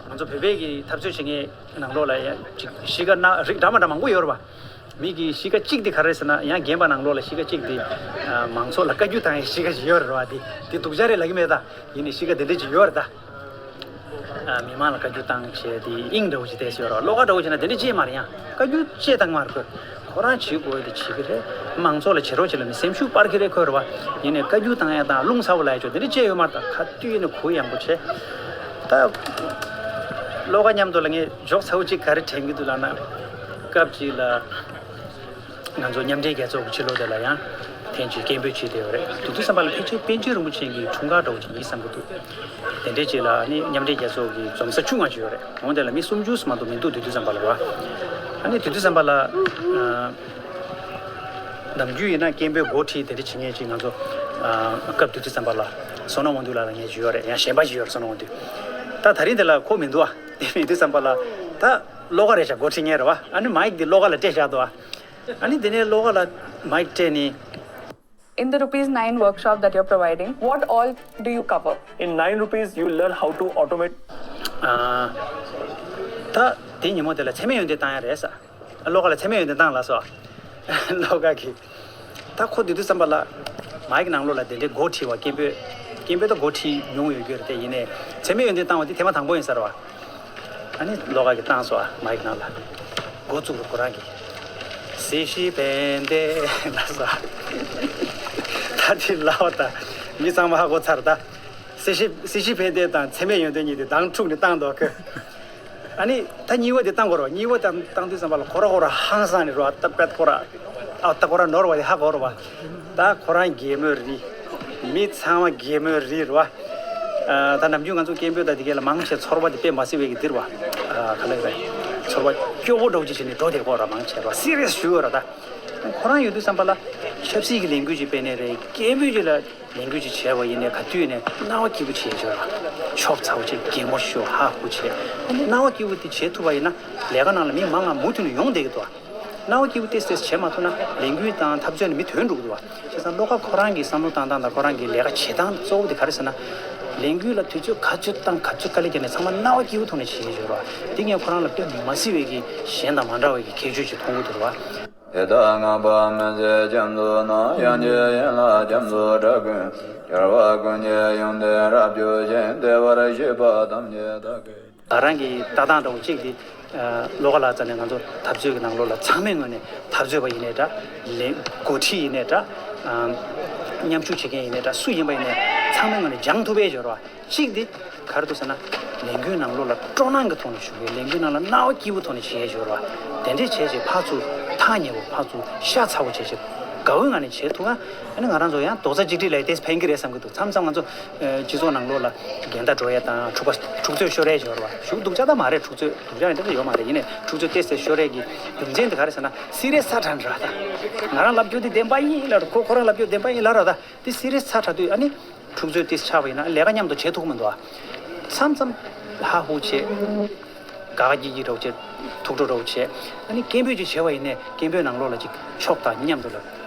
ང་ཚོ་བོད་པའི་གི་འཐབ་རྩོད་བྱེད་མཁན་ནང་ལོགས་ལ་ཡང་ཅིག་གཤིས་ཀ་སྣ་རིགས་འདྲ་མ་འདྲ་མང་པོ་ཡོད་རེད་བ། མི་གི་གཤིས་ཀ་གཅིག་དེ་ག་རེ་ཟེར་ན་ཡང་རྒན་པ་ནང་ལོགས་ལ་གཤིས་ཀ་གཅིག་དེ་མང་ཚོགས་ལ་བཀའ་བཀྱོན་བཏང་ཡའི་གཤིས་ཀ་ཞིག་ཡོད་རེད་བ། དེ་དེ་སྡུག་ཅག་རེད་ལབ་ཀྱི་མེད་ད། ཡིན་ནའི་གཤིས་ཀ་དེ་འདྲ་ཅིག་ཡོད་རེད་ད། མི་མང་ལ་བཀའ་བཀྱོན་བཏང་བྱས་དེ་དབྱིངས་འདྲ་བོ་ཅིག་བལྟས་ཡོད་རེད་བ། བློ་ཁ་འདྲ་བོ་བྱས་ན་དེ་འདྲ་ཅིག་མ་རེད། ཡང་བཀའ་བཀྱོན་ཅིག་བཏང་མ་རེད་ཁོས། ཁོ་རང་བྱེད་དགོས་དེ་བྱེད་ཀྱི་རེད། མང་ཚོགས་ལ་བྱེད་རོགས་བྱེད་ལབ་ནས་སེམས་ཤུགས་སྤར་གྱི་རེད་ཁོས་རེད་བ། ཡིན་ནའི་བཀའ་བཀྱོན་བཏང་ཡ་དང་རླུང་ཚ་བོ་ལབ་ཡ་ཅིག་དེ་འདྲ་ཅིག་ཡོད་མ་རེད་ད། ག་དུས་ཡིན་ནའི་གུ་ཡངས་པོ་བྱས། ད་བློ་ཁ་མཉམ་དུ་ལ་ངས་འཇོག་ཚ་བོ་ཅིག་ག་རེ་དྲན་གྱི་འདུག་ལབ་ན། སྐབས་ཅིག་ལ་ང་ཚོ་མཉམ་འབྲེལ་རྒྱལ་ཚོགས་ཀྱི་ཕྱི་ལོགས་དེ་ལ་ཡང་ཐེངས་གཅིག་སྐད་འབོད་བྱས་བསྡད་ཡོད་རེད། དེ་དུས་ཙམ་པ་ལ་ཕལ་ཆེར་པཎ་ཆེན་རིན་པོ་ཆེ་གི་འཁྲུངས་སྐར་འདྲ་བོ་ཅིག་ཡིན་བསམ་གྱི་འདུག་དེ་འདྲས་ཅིག་ལ་ནི་མཉམ་འབྲེལ་རྒྱལ་ཚོགས་ཀྱི་འཛོམས་ས་ཆུང་བ་ཅིག་ཡོད་རེད། འོང་དེ་ལ་མི་སུམ་ཅུ་ཙམ་མ་གཏོགས་མི་འདུག་དེ་དུས་ཙམ་པ་ལ་བ། ཨ་ནི་དེ་དུས་ཙམ་པ་ལ་ཨ་ནམ་རྒྱུན་ཡིན་ན་སྐད་འབོད་འགོ་ཁྲིད་དེ་འདྲ་བྱེད་མཁན་ཅིག་ང་ཚོ་ཨ་སྐབས་དེ་དུས་ཙམ་པ་ལ་བསོད་ནམས་དབང་འདུས་ལགས་ལབ་མཁན་ཅིག་ཡོད་རེད། ཡང་གཞན་པ་ཅིག་ཡོད་རེད། བསོད་ནམས་དབང་འདུས། ད་ད་རིང་དེ་ལ་ཁོ་མི་འདུག་ཨ། དེ་མི་དུས་ཙམ་པ་ལ་ད་བློ་དགའ་རེད་ཤག་འགོ་ཁྲིད་མཁན་རེད་བ། ཨ་ནི་མའིག་འདི་བློ་དགའ་ལ་སྤྲད་བཞག་འདུག་ཨ། ཨ་ནི་དེ་ནས་བློ་དགའ་ལ་མའིག་སྤྲད་ནས། In the rupees nine workshop that you're providing, what all do you cover? In nine rupees, you learn how to automate. ཨ། ད་དེ་ཉིན་མོ་དེ་ལ་འཚེ་མེད་ཡོན་ཏན་བཏང་ཡ་རེད་ས། བློ་དགའ་ལ་འཚེ་མེད་ཡོན་ཏན་བཏང་ལ་སོ། བློ་དགའ་གིས། ད་ཁོ་དེ་དུས་ཙམ་པ་ལ་མའིག་ནང་ལོགས་ལ་དེ་འདྲའི་འགོ་ཁྲིད་པ་སྐད་འབོད། སྐད་འབོད་ད་འགོ་ཁྲིད་མྱོང་ཡོད་རྒྱུ་རེད་དེ། ཡིན་ནའི་འཚེ་མེད་ཡོན་ཏན་བཏང་བ་དེ་ཐེངས་མ་དང་པོ་ཡིན་ས་རེད་བ། ཨ་ནི་བློ་དགའ་གིས་བཏང་སོང་ཨ། མའིག་ནང་ལ། འགོ་བཙུགས་རུ་ཁོ་རང་གིས། སྲིད་ཞི་ཕན་བདེ་ལབ་སོང་ཨ། ད་དེ་ལབ་པ་ད་མི་ཚང་མ་ཧ་གོ་ཚར་ད། སྲིད་ཞི་སྲིད་ཞི་ཕན་བདེ་དང་འཚེ་མེད་ཡོན་ཏན་གཉིས་དེ་མདང་འཁྲུག་ནས་བཏང་འདུག་གི། ཨ་ནི་ད་གཉིས་པ་དེ་བཏང་དགོས་རེད་བ། གཉིས་པ་དེ་བཏང་དུས་ཙམ་པ་ལ་ཁོ་ར་ཁོ་ར་ཧང་སངས་ནས་རེད་བ། ད་པད་ཁོ་ར་ཨ་ད་ཁོ་ར་ནོར་བ་དེ་ཧ་གོ་རེད་བ། ད་ཁོ་རང་གད་མོ་རི། མི་ཚང་མ་གད་མོ་རི་རེད་བ། ཨ་ད་ནམ་རྒྱུན་ང་ཚོ་སྐད་འབོད་དང་དེ་གས་ལ་མང་ཆེ་ཚོར་བ་དེ་དཔེ་མ་སྲིད་པའི་གི་འདིར་བ། ཨ་ག་ལ་རེད། ཚོར་བ་སྐྱོ་བོ་འདྲ་བོ་ཅིག་བྱས་ནས་འགྲོ་བསྡད་ཀྱི་ཡོད་རེད་བ། མང་ཆེ་རེད་བ། སི་རི་ཡས་ཞུ་ཡོད་རེད་ད། ཁོ་རང་ཡོད་དུས་ཙམ་པ་ལ་ཆབ་སྲིད་ཀྱི་ལས་འགུལ་ཅིག་སྤེལ་ནའི་རེད། སྐད་འབོད་ཅིག་ལ་ལས་འགུལ་ཅིག་བྱས་པ་ཡིན་ནའི་ག་དུས་ནས་སྣང་བ་སྐྱིད་པོ་བྱས་ཡོད་རེད་བ། ཆོབ་ཚ་བོ་ཅིག་གད་མོ་ཤོར་ཧ་ཧུ་བྱས། སྣང་བ་སྐྱིད་པོ་དེ་བྱེད་ཐུབ་པ་ཡིན་ན་ལས་ཀ་ནང་ལ་མི་མང་ང་མུ་མཐུད་ནས་ཡོང་བསྡད་ཀྱི་འདུག་བ། སྣང་བ་སྐྱིད་པོ་ཏོག་ཙམ་བྱེད་མ་ཐུབ་ན་ལས་འགུལ་དང་འཐབ་རྩོད་ནི་མི་ཐོན་འགྲོ་གི་འདུག་བ། བྱས་ཙང་བློ་དགའ་ཁོ་རང་གི་བསམ་བློ་བཏང་སྟངས་དང་ཁོ་རང་གི་ལས་ཀ་བྱེད་སྟངས་གཙོ་བོ་དེ་ག་རེ་ཟེར་ན། ལས་འགུལ་ལ་དུས་ཚོད་ག་ཚོད་བཏང་ག་ཚོད་དཀའ་ལས་བརྒྱབ་ནས་ཚང་མ་སྣང་བ་སྐྱིད་པོ་ཐོག་ནས་བྱེད་ཀྱི་ཡོད་རེད་བ། དེ་ངས་ཁོ་རང་ལ་དཔེ་མ་སྲིད་པའི་གི་གཞན་དང་མ་འདྲ་བའི་གི་ཁྱད་ཆོས་ཅིག་མཐོང་གི་འདུག་རེད་བ། དེ་དག་བསྔགས་པ་སྨོན་ཚིག་རྒྱ་མཚོ་རྣམས། དབྱངས་ཀྱི་ཡན་ལག་རྒྱ་མཚོའི་སྒྲ་ཀུན། རྒྱལ་བ་ཀུན་གྱི་ཡོན་ཏན་རབ་རྒྱས་ཤིང་། བདེ་བར་གཤེགས་པ་ཐམས་ཅད་བདག་གིས། ང་རང་གི་ལྟ་སྟངས་འདྲ་བོ་གཅིག་དེ། ཨ་བློ་དགའ་ལགས་རྩ་ནས་ང་ཚོ་འཐབ་རྩོད་ཀྱི་ནང་ལོགས་ལ་ཚང་མའི་ངོས་ནས་འཐབ་རྩོད་པ་ཡིན་ནའི་འདྲ། ལས་འགོ་ཁྲིད་ཡིན་ནའི་འདྲ། ཨ་མཉམ་ཞུགས་བྱེད་མཁན་ཡིན་ནའི་འདྲ། སུ་ཡིན་པ་ཡིན་ནའི་ཚང་མའི་ངོས་ནས་སྦྱང་ཐུབ་པའི་སྦྱོར་བ་གཅིག་དེ། ག་རེ་འདུག་ཟེར་ན། ལས་འགུལ་ནང་ལོགས་ལ་སྤྲོ་སྣང་གི་ཐོག་ནས་ཞུགས་པའི་ལས་འགུལ་ནང་ལ་སྣང་བ་སྐྱིད་པོ་ཐོག་ནས་བྱེད་ཡས་སྦྱོར་བ། དེ་འདྲས་བྱས་རྗེས་ཕར་ཚུར་ཐག་ཉེ་བོ་ཕར་ཚུར་ཤ་ཚ་བོ་བྱས་རྗེས་དགའ་བོའི་ངང་ནས་བྱེད་ཐུབ་ན། ཨ་ནི་ང་རང་ཚོ་ཡང་རྡོག་རྩ་གཅིག་སྒྲིལ་ལ་དེ་ཕན་གི་རེད་བསམ་གི་འདུག་མཚམས་མཚམས་ང་ཚོ་ཨ་སྤྱི་ཚོགས་ནང་ལོགས་ལ་འགལ་ཟླ་འགྲོ་ཡས་དང་འཁྲུག་པ་འཁྲུག་རྩོད་ཤོར་ཡས་སྦྱོར་བ་ཞུགས་སྡུག་ཅག་ད་མ་རེད། འཁྲུག་རྩོད་སྡུག་ཅག་འདི་ཡོད་མ་རེད། ཡིན་ནའི་འཁྲུག་རྩོད་ཏོག་ཙམ་ཤོར་ཡས་ཀྱི་རྒྱུ་མཚན་དེ་ག་རེ་ཟེར་ན། སི་རི་ཡས་ཚ་དྲགས་ར་ད། ང་རང་ལབ་རྒྱུ་དེ་བདེན་པ་ཡིན་ལབ་ར། ཁོ་ཁོ་རང་ལབ་རྒྱུ་བདེན་པ་ཡིན་ལབ་ར་ད། དེ་སི་རི་ཡས་ཚ་དྲགས་དུས་ཨ་ནི། འཁྲུག་རྩོད་ཏིས་ཆགས་པ་ཡིན་ན་ལས་ཀ་མཉམ་དུ་བྱེད་ཐུབ་ཀྱི་མི་འདུག་ཨ། མཚམས་མཚམས་ཧ་ཧུ་བྱེད། དགའ་དགའ་སྐྱིད་སྐྱིད་འདྲ་བོ་བྱེད། ཐུགས་སྤྲོ་འདྲ་བོ་བྱེད། ཨ་ནི་སྐད་འབོད་ཅིག་བྱས་པ་ཡིན་ནའི་སྐད་འབོད་ནང་ལོགས་ལ་ཅིག་ཕྱོགས་དང་མཉམ་དུ་ལ་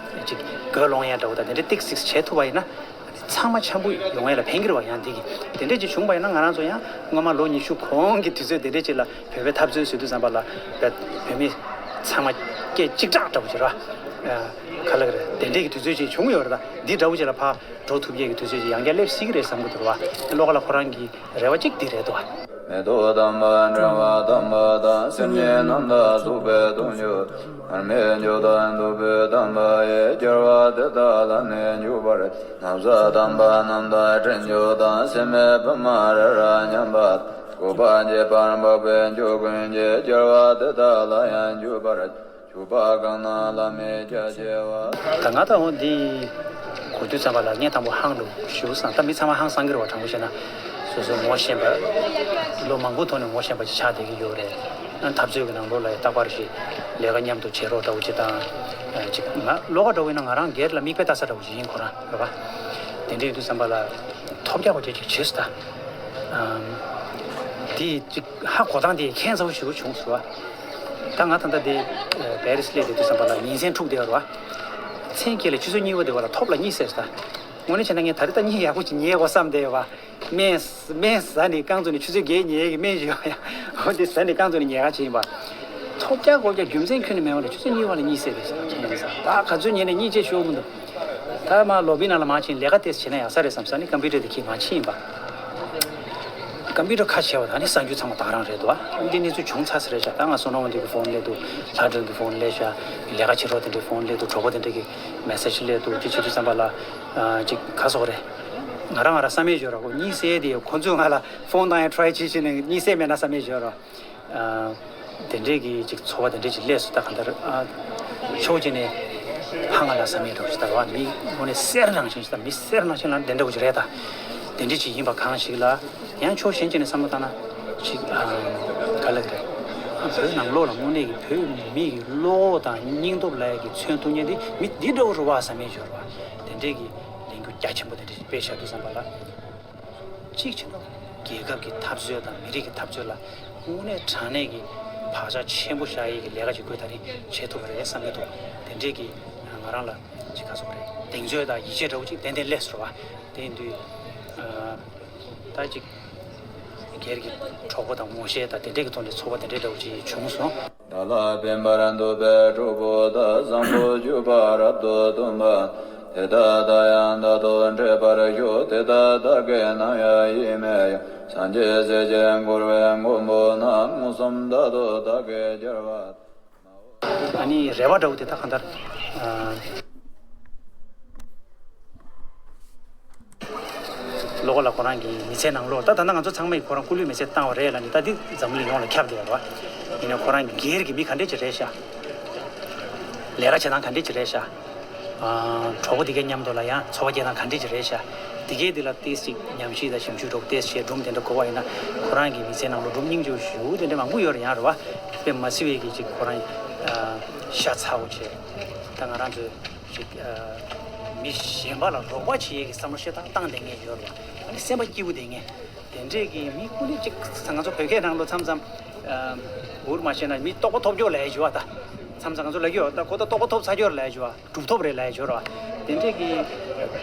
ཅིག་དགོད་སློང་ཡ་འདྲ་བོ་དང་དེ་འདྲ་ཏིག་ཙིག་བྱེད་ཐུབ་པ་ཡིན་ན། ཨ་ནི་ཚང་མ་འཆམ་པོ་ཡོང་ཡ་ལ་ཕན་གྱི་རེད་བ། ཡང་འདི་གི་དེ་འདྲ་ཅིག་བྱུང་པ་ཡིན་ན་ང་རང་ཚོ་ཡང་སྔོན་མ་ལོ་ཉི་ཤུ་གོང་གི་དུས་ཚོད་དེ་འདྲ་ཅིག་ལ་བོད་པའི་འཐབ་རྩོད་ཟེར་དུས་ཙམ་པ་ལ་བོད་བོད་མི་ཚང་མ་སྐད་གཅིག་གྲགས་འདྲ་བོ་བྱེད་ར། ག་ལ་ག་རེ་དེ་འདྲ་གི་དུས་ཚོད་ཅིག་བྱུང་ཡོད་རེད། ད་འདི་འདྲ་བོ་ཅིག་ལ་ཕར་འགྲོ་ཐུབ་ཡས་ཀྱི་དུས་ཚོད་ཅིག་ཡང་བསྐྱར་སླེབས་སྲིད་ཀྱི་རེད་བསམ་གྱི་འདུག་བ། བློ་དགའ་ལགས་ཁོ་རང་གི་རེ་བ་གཅིག་འདི་རེད་འདུག་བ། མེ་ཏོག་དམ་པ་འདྲེན་པ་དམ་པ་དང་། སེམས་ཅན་རྣམས་དང་ཚོགས་པའི་དོན་བཅུ། མར་མེ་མཆོག་དང་ཐུབ་པའི་དམ་པ་ཡི། རྒྱལ་བ་དེ་དག་ལ་ནི་འཇུག་པར། ན་བཟའ་དམ་པ་རྣམས་དང་སྤྲིན་མཆོག་དང་། སྲེད་མེད་པདྨ་རཱ་ར་མཉམ་པ་དང་། སྐུ་པར་འགྱེད་པར་འབོད་པའི་མཆོག་ཀུན་གྱིས། རྒྱལ་བ་དེ་དག་ལ་ཡང་འཇུག་པར། ད་ང་ད་འོ་འདི་གོ་དུས་ཙམ་པ་ལ་ངས་དང་པོ་ཧང་འདུག་ཞུ་བསམ། ད་མི་ཚང་མ་ཧང་སང་གི་རེད་བ། དྲང་པོ་བཤད་ན་ སོ་སོ་ངོ་ཤེས་པ། ལོ་མང་པོའི་ཐོག་ནས་ངོ་ཤེས་པ་ཅིག་ཆགས་བསྡད་ཀྱི་ཡོད་རེད། ཨ། འཐབ་རྩོད་ཀྱི་ནང་ལོགས་ལ་ཡང་རྟག་པར་ཞིག་ལས་ཀ་མཉམ་དུ་བྱེད་རོགས་འདྲ་བོ་ཅིག་དང་། ཨ། ཅིག་ང་བློ་ཁ་འདྲ་བོ་ཡིན་ན་ང་རང་སྒེར་ལ་མིག་དཔེ་ལྟ་ས་འདྲ་བོ་ཅིག་ཡིན་ཁོ་རང་རེད་པ། དེ་འདྲ་ཡིན་དུས་ཙམ་པ་ལ་ཐོབ་རྒྱག་པ་ཅིག་ཅིག་བྱེད་སྲིད་ད། ཨམ། དེ་ཅིག་ཧ་གོ་སྟངས་དེ་ཁྱད་མཚར་པོ་ཞེ་པོ་བྱུང་སོང་བ། ད་ང་ད་ལྟ་དེ་པེ་རི་སི་སླེབས་བསྡད་དུས་ཙམ་པ་ལ་ཉིན་མཚན་དྲུག་བསྡད་ཡོད་རེད་པ། མཚན་དཀྱིལ་ལ་ཆུ་ཚོད་གཉིས་པ་དེ་བ་ལ་ཐོབ་ལ་གཉིད་སད་སོང་ད། དངོས་གནས་བྱས་ན་ངས་ད་རེས་ད་གཉིད་ཡག་པོ་ཅིག་ཉལ་དགོས་བསམ་བསྡད་ཡོད་པ། སྨན་སྨན་ཟ་ནས་རྐང་བཙུགས་ནས་ཆུ་ཚོད་བརྒྱད་ཉལ་གི་སྨན་ཞིག་ཡོད་ཡ། འོ་དེ་ཟ་ནས་རྐང་བཙུགས་ནས་ཉལ་ག་བྱེད་ཡིན་པ། ཐོབ་རྒྱག་སྒོ་རྒྱག་རྒྱུ་མཚན་ཁྱོན་ནས་མེད་པ་ལ་ཆུ་ཚོད་གཉིས་པ་ལ་གཉིད་སད་བསྡད་ཤག་ཁྱེད་ཡིན་ས་ད་ག་ཚོད་ཉལ་ནས་གཉིད་ཅིག་ཤོར་གི་མི་འདུག་ད་མར་ལོ་བི་ནང་ལ་མར་ཕྱིན་ལས་ཀ་ཏོག་ཙམ་བྱས་ན་ཡག་ས་རེད་བསམ་ས་ནས་ཀམ་པུ་ཊར་དེ་འཁྱེར་མར་ཕྱིན་ཡིན་པ། ཀམ་པུ་ཊར་ཁ་ཕྱེ་བ་དང་ནི་གསར་འགྱུར་ཚང་མ་དེ་ག་རང་རེད་འདུག་ཨ། འདི་གནས་ཚུལ་བྱུང་ཚར་ས་རེད་ཤག་ད་ང་བསོད་ནམས་དབང་འདུས་ཀྱི་ཕོན་སླེབས་འདུག་ལྷ་སྒྲོན་གྱི་ཕོན་སླེབས་ཤག་ལས་ཀ་བྱེད་རོགས་དེ་འདྲའི་ཕོན་སླེབས་འདུག་གྲོགས་པོ་དེ་འདྲ་གི་མེ་སེ་ཇི་སླེབས་འདུག་དེ་བྱེད་དུས་ཙམ་པ་ལ། ཨ། ཅིག་ག་སོག་རེད། ང་རང་ང་རང་བསམ་ཡས་ཡོད་ར་གོ། གཉིད་སད་དེ་ཁོ་ཚོས་ང་ལ་ཕོན་བཏང་ཡས་ཊ་རའི་བྱེད་བྱེད་ནས་གཉིད་སད་མེད་ན་བསམ་ཡས་ཡོད་ར། ཨ། དེ་འདྲས་ཀྱི་ཅིག་ཚོར་བ་དེ་འདྲས་ཅིག་སླེབས་སོང་ད་གང་ལྟར། ཨ། ཕྱོགས་གཅིག་ནས་ཧ་ང་ལ་བསམ་ཡས་འདྲ་བོ་ཞིག་ད་ར་བ། མི་དངོས་གནས་གསེར་ནང་བཞིན་ཞིག་ད། མི་གསེར་ནང་བཞིན་ལ་དེ་འདྲ་བོ་ཞིག་རེད་ད། དེ་འདྲས་ཅིག་ཡིན་པ་གང་ཞིག་ལ། ཡང་ཕྱོགས་གཞན་གཅིག་ནས་བསམ་བློ་བཏང་ན་ཅིག་ཨ། ག་ལ་གི་རེད། ཨ། བོད་ནང་ལོགས་ལ་དངོས་གནས་ཀྱི་བོད་མི་གི་བློ་དང་སྙིང་སྟོབས་ལ་ཡ་གི་མཚོན་ཐུབ་མཁན་དེ་མི་འདི་འདྲ་བོ་རེད་བ་བསམ་ཡས་ཡོད་ར་བ། དེ་འདྲས་ཀྱི་ལས་འགུལ་རྒྱ་ཆེན་པོ་དེ་འདྲས་ཅིག་སྤེལ་བཞག་དུས་ཙམ་པ་ལ། གཅིག་བྱས་ན་རྒྱལ་ཁབ་ཀྱི་འཐབ་རྩོད་དང་མི་རིགས་ཀྱི་འཐབ་རྩོད་ལ་དངོས་གནས་དྲང་གནས་ཀྱི་བག་ཆགས་ཆེན་པོ་བཞག་ཡས་ཀྱི་ལས་ཀ་ཅིག་ཁོས་ད་རིང་བྱེད་ཐུབ་པ་རེད་བསམ་གྱི་འདུག་དེ་འདྲས་ཀྱི་ང་རང་ལ་ཅིག་ག་ཟེར་དགོས་རེད། གདེང་ཚོད་དང་ཡིད་ཆེས་འདྲ་བོ་ཅིག་ཏན་ཏན་སླེབས་སོང་བ། དེ་ཡིན་དུས། ཨ། ད་ཅིག་སྒེར་གྱི་གྲོགས་པོ་དང་ངོ་ཤེས་དང་དེ་འདྲས་ཀྱི་ཐོག་ནས་ཚོར་བ་དེ་འདྲས་འདྲ་བོ་ཅིག་བྱུང་སོང་། བདག་ལ་ཕན་པར་འདོད་པའི་གྲོགས་པོ་དག་བཟང་པོ་སྤྱོད་པ་རབ་ཏུ་སྟོན་པ། དེ་དག་བདག་ཡང་བདག་ཏུ་འབྲེལ་པར་ཤོག་དེ་དག་བདག་གིས་ནམ་ཡང་ཡིད་མི་གཡོ། སངས་རྒྱས་སྲས་ཀྱིས་བསྐོར་བའི་མགོན་པོ་རྣམས། མངོན་སུམ་དག་ཏུ་བདག་གིས་སྦྱར་བ། ཨ་ནི་རེ་བ་འདྲ་བོ་དེ་དག་གང་ལྟར། ཨ། ལོ་གོ་ལ་ཁོ་རང་གི་མི་ཚེ་ནང་ལོགས་ད་ད་ལྟ་ང་ཚོ་ཚང་མས་ཁོ་རང་སྐུ་ལུས་མེ་སྲེག་བཏང་བ་རེད་ལབ་ནས་ད་འདི་འཛམ་གླིང་ཡོངས་ལ་ཁྱབ་བསྡད་ཡོད་རེད་བ། ཡིན་ན་ཁོ་རང་སྒེར་གྱི་མི་ག་འདྲས་ཅིག་རེད་ཤག་ལས་ཀ་བྱེད་སྟངས་ག་འདྲས་ཅིག་རེད་ཤག་ཨ། གྲོགས་པོ་དེ་གའི་མཉམ་དུ་ལ་ཡང་འཚོ་བ་སྐྱེལ་སྟངས་ག་འདྲས་ཅིག་རེད་ཤག་དེ་གའི་དེ་ལ་ཏོག་ཙམ་ཅིག་ཉམས་ཞིབ་དང་ཞིབ་འཇུག་འདྲ་བོ་ཏོག་ཙམ་བྱས་སྒྲུང་དེ་འདྲ་གོ་བ་ཡིན་ན་ཁོ་རང་གི་མི་ཚེ་ནང་ལ་སྒྲུང་སྙིང་རྗེ་པོ་ཞེ་པོ་དེ་འདྲ་མང་པོ་ཡོད་རེད་ཡང་རེད་བ། དཔེ་མ་སྲིད་པའི་གི་ཅིག་ཁོ་རང་ཨ། ཤ་ཚ་པོ་བྱས། ད་ང་རང་ཚོས་ཅིག་ཨ། མི་གཞན་པ་ལ་རོགས་པ་བྱེད་ཡས་ཀྱི་བསམ་བློ་ཤ་སྟག་བཏང་བསྡད་མཁན་ཡོད་རེད་བ། ཨ་ནི་སེམས་པ་སྐྱིད་པོ་བསྡད་མཁན། དེ་འདྲས་ཀྱི་མི་ཀུན་ནི་ཅིག་ང་ཚོ་བོད་སྐད་ནང་ལོ་མཚམས་མཚམས་ཨ། འུར་མ་བཤད་ན་མི་རྟོགས་པ་ཐོབ་རྒྱུ་ལབ་ཡས་ཞུ་བ། ད་མཚམས་མཚམས་ང་ཚོ་ལབ་ཀྱི་ཡོད། ད་ཁོ་ད་རྟོགས་པ་ཐོབ་ཚར་རྒྱུ་རེད་ལབ་ཡས་ཞུ་བ། གྲུབ་ཐོབ་རེད་ལབ་ཡས་ཞུ་བ། དེ་འདྲས་ཀྱི་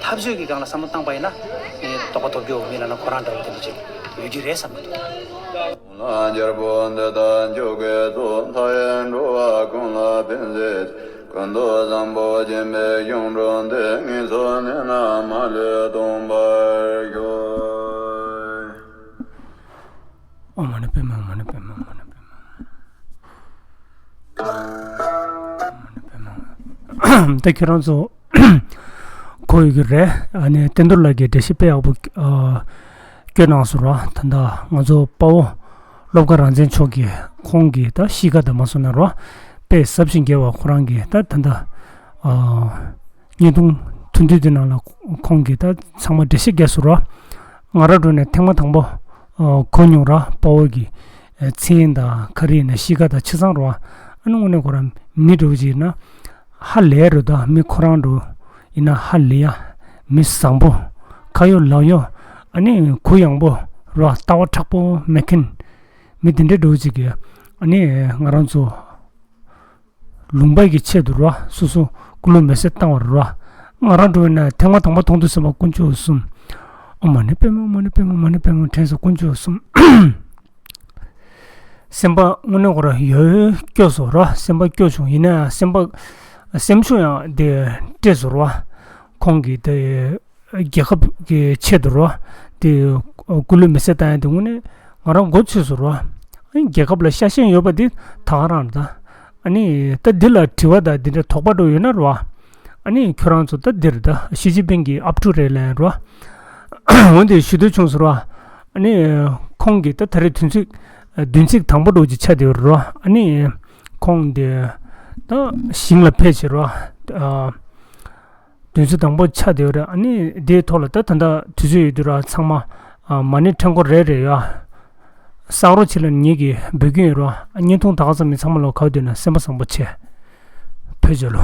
འཐབ་རྩོད་ཀྱི་སྒང་ལ་བསམ་བློ་བཏང་པ་ཡིན་ན་མི་རྟོགས་པ་ཐོབ་རྒྱུ་མི་ལབ་ན་ཁོ་རང་འདྲ་བོ་དེ་འདྲ་ཅིག་ཡོད་རྒྱུ་རེད་བསམ་གྱི་འདུག་ལ་རྒྱལ་པོ་འདི་དག་མཆོག་གི་གཙོ། མཐའ་ཡས་འགྲོ་བ་ཀུན་ལ་ཕན་མཛད། ཀུན་ཏུ་བཟང་པོ་སྦྱིན་པའི་གཞུང་གྲུབ་འདི། ངེད་ཚོ་ནད་ན་མ་ལུས་སྟོངས་པར་ཤོག་ཨོཾ་མ་ཎི་པདྨེ་ཧཱུྃ། མ་ཎི་པདྨེ་ཧཱུྃ། མ་ཎི་པདྨེ་ཧཱུྃ། ད་ཁྱེད་རང་ཚོ་གོ་ཡོད་ཀྱི་རེད། ཨ་ནི་བསྟན་རྡོར་ལགས་ཀྱིས་འགྲེལ་བཤད་དཔེ་ཡག་པོ་ཨ། བསྐྱོན་གནང་སོང་ར། ད་ལྟ་ང་ཚོ་དཔའ་བོ་བློ་དགའ་རང་བཙན་མཆོག་གིས་ཁོང་གི་ད་གཤིས་ཀ་དང་མ་སོང་ན་ར། དཔེ་ཟབ་ཅིང་རྒྱས་པ་ཁོ་རང་གིས་ད་ད་ལྟ་ཨ། བརྙན་ཐུང་ཐུང་ཐུང་དེ་ནང་ལ་ཁོང་གིས་ད་ཚང་མ་འགྲེལ་བཤད་རྒྱག་སོང་ར། ང་རང་འགྲོ་ནས་ཐེངས་མ་དང་པོ་ཨ། གོ་མྱོང་ར། དཔའ་བོ་གི་ཨ། མཚན་དང་ག་རེ་ཡིན་ན་གཤིས་ཀ་དང་ཆ་ཚང་ར། ཨ་ནི་དངོས་གནས་ཁོ་རང་མི་འདྲ་བོ་ཅིག་ཡིན་ན་ཧ་ལས་རེད། ད་མི་ཁོ་རང་འདྲ་ཡིན་ན་ཧ་ལས་ཡ། མི་བཟང་པོ། ཁ་ཡོད་ལག་ཡོད། ཨ་ནི་གུ་ཡངས་པོ་ར། ལྟ་བ་མཁྲེགས་པོ་མེད་མཁན། མི་དེ་འདྲའི་འདྲ་བོ་ཅིག་གིས་ཨ་ནི་ང་རང་ཚོ་ལུང་པ་གི་ཆེད་དུ་ར། སོ་སོ་སྐུ་ལུས་མེ་སྲེག་བཏང་བ་ར། ང་རང་འགྲོ་བའི་ནང་ཐེངས་མ་དང་པོ་མཐོང་དུས་སེམས་པ་ཀུན་སྤྱོད་གསུམ། ཨོཾ་མ་ཎི་པདྨེ་ཧཱུྃ། མ་ཎི་པདྨེ་ཧཱུྃ། མ་ཎི་པདྨེ་ཧཱུྃ། དྲན་སོང་། ཀུན་སྤྱོད་གསུམ། སེམས་པ་དངོས་གནས་ཁོ་རང་ཡོད་ཡོད་སྐྱོ་སོང་ར། སེམས་པ་སྐྱོ་བྱུང་། ཡིན་ན་ཡང་སེམས་པ་སེམས་ཤུགས་ཡང་དེ་སྤྲད་སོང་ར། ཁོང་གིས་དེ་རྒྱལ་ཁབ་ཀྱི་ཆེད་དུ་ར། དེ་སྐུ་ལུས་མེ་སྲེག་བཏང་ཡ་དེ་དངོས་གནས་ང་རང་མགོ་ཚོས་སོང་ར། ཨ་ནི་རྒྱལ་ཁབ་ལ་ཤ་ཞེན་ཡོད་པ་དེ་ད་ག་རང་རེད་ད། ཨ་ནི་ད་འདི་ལ་དྲི་བ་དང་འདི་འདྲ་དོགས་པ་འདྲ་ཡོད་ན་ར། ཨ་ནི་ཁྱོད་རང་ཚོ་ད་འདིར་ད་ཞི་ཅིན་ཕིང་གི་ཨབ་ཕྲུག་རེད་ལབ་ཡ་ར། འོན་ཏེ་ཞུ་འདོད་བྱུང་སོང་ར། ཨ་ནི་ཁོང་གིས་ད་ད་རེས་དུས་ཚིགས་བདུན་ཚིགས་དང་པོ་འདྲ་ཅིག་ཆགས་བསྡད་ཡོད་ར། ཨ་ནི་ཁོང་དེ་ད་ཞིང་ལ་ཕེབས་བྱས་ར། ཨ། དུས་ཚོད་དང་པོ་ཆགས་བསྡད་ཡོད་རེད། ཨ་ནི་དེའི་ཐོག་ལ་ད་ད་ལྟ་དུས་ཚོད་ཡོད་དུས་ར་ཚང་མ་ ཨ། མ་ཎི་ཕྲེང་སྐོར་རེ་རེ་ཡོད། བསགས་རོགས་བྱེད་ལབ་ནས་ངེད་ཀྱིས་འབོད་ཀྱི་ཡོད་རོགས། བརྙན་ཐུང་ད་ག་ཙམ་མིན་ཚང་མ་ལོ་ག་བ་འདུག་ན་སེམས་པ་བཟང་པོ་བྱས། བོད་ཇོ་ལོ།